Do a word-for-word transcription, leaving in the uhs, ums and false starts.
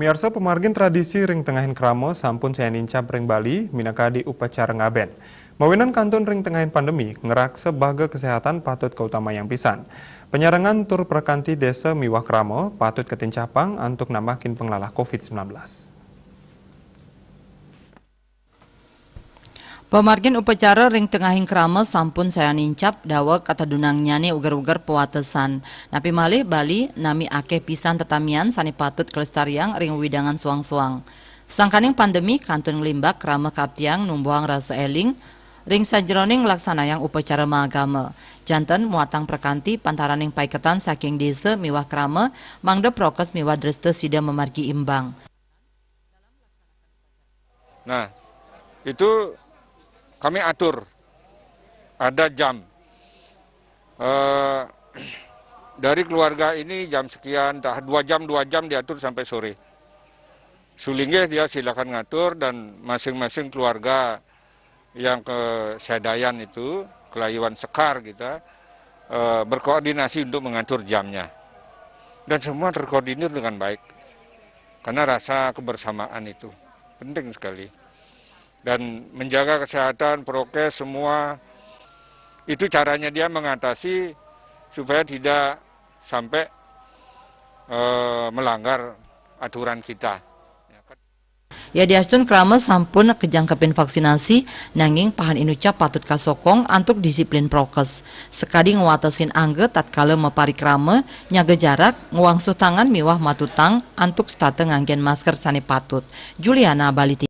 Miarsa, pamargin tradisi ring tengahing krama sampun sayan nincap ring Bali, minakadi upacara ngaben. Mawinan kantun ring tengahing pandemi, ngraksa baga kesehatan patut kautamanyang pisan. Panyarengan tur prakanti desa miwah krama patut katincapang antuk nambakin panglalah covid sembilan belas. Pamargin upacara ring tengahing krama sampun sayan nincap, daweg katedunangnyane uger-uger pawatesan. Napi malih Bali nami akeh pisan tetamian sane patut kalestariang ring wewidangan soang-soang. Sangkaning pandemi kantun nglimbak krama kaaptiang numbuhang rasa eling ring sajeroning nglaksanayang upacara maagama. Janten muatang prakanti pantaraning paiketan saking desa miwah krama, mangda prokes miwah dresta sida mamargi imbang. Nah, itu kami atur, ada jam. Eh, dari keluarga ini jam sekian, entah dua jam, dua jam diatur sampai sore. Sulinggih dia silakan ngatur dan masing-masing keluarga yang kesedayan itu, kelayuan sekar kita, eh, berkoordinasi untuk mengatur jamnya. Dan semua terkoordinir dengan baik. Karena rasa kebersamaan itu penting sekali. Dan menjaga kesehatan, prokes, semua itu caranya dia mengatasi supaya tidak sampai, eh, melanggar aturan kita. Yadiastun krama sampun kajangkepin vaksinasi, nanging pahan inucap patut kasokong antuk disiplin prokes. Sakadi ngwatesin angga tatkala maparikrama, nyaga jarak, ngwangsuh tangan miwah matutang antuk setata nganggen masker sane patut. Juliana, Bali T V.